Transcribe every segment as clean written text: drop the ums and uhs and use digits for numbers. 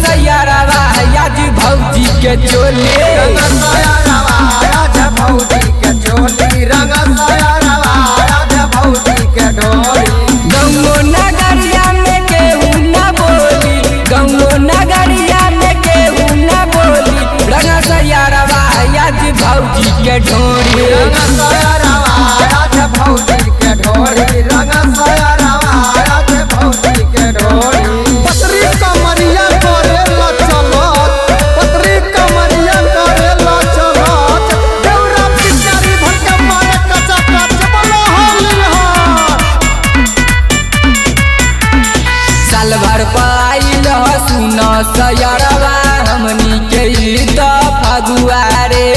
सैयारावा आज भौजी के चोली। रंग सयारावा आज भौजी के चोली, रंग सयारावा आज भौजी के ढोली। गंगो नगरिया में केहू न बोली, गंगो नगरिया में केहू न बोली। रंग सैयारावा आज भौजी के ढोली। रंग सयारावा आज भौजी के ढोली, रंग सयारावा आज भौजी के ढोली। पतरी कमरिया करेला चलत, पतरी कमरिया करेला चलत, देवरा पिचकारी भटका मारे कचा कच बोलो होली हा। साल भर पाइल सुन सयरवा हमनी के ई त फगुआ रे।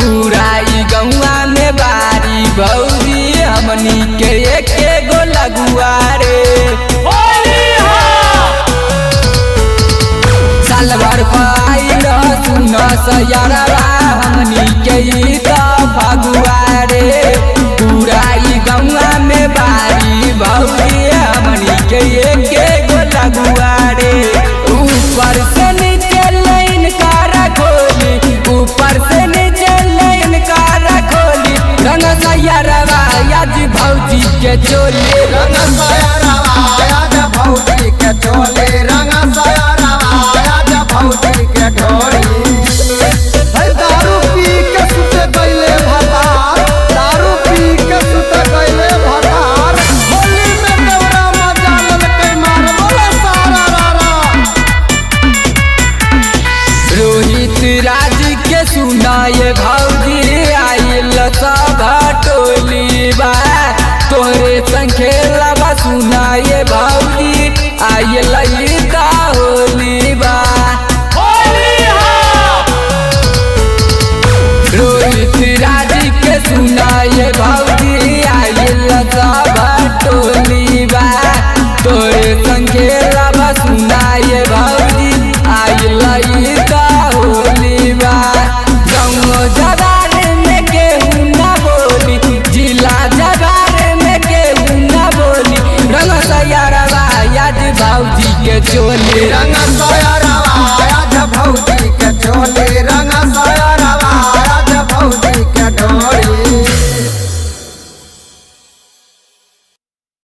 पूरा ई गौआ में बारी भौजी हमनी के एके गो लगुआ रे। साल भर पाइल सुन सयरवा हमनी के ई त फगुआ रे। पूरा ई गौआ में बारी भौजी हमनी के एके गो लगुआ रे। ऊपर से नीचे लाइन कारा खोली, ऊपर से नीचे लाइन कारा खोली। रंग सैयारावा आज भौजी के चोली। रंग सयारावा आज भौजी के चोली, रंग सयारावा आज भौजी के ढोली। है दारू पी के सुते गईले भतार, दारू पी के सुते गईले भतार, होली में देवरा मजा ललकै मार बोला सारा रा रा। रोहित राज के सुनाए भौजी आइल सब टोली बा। तोहरे संग खेलबा सुनाए भौजी आइल।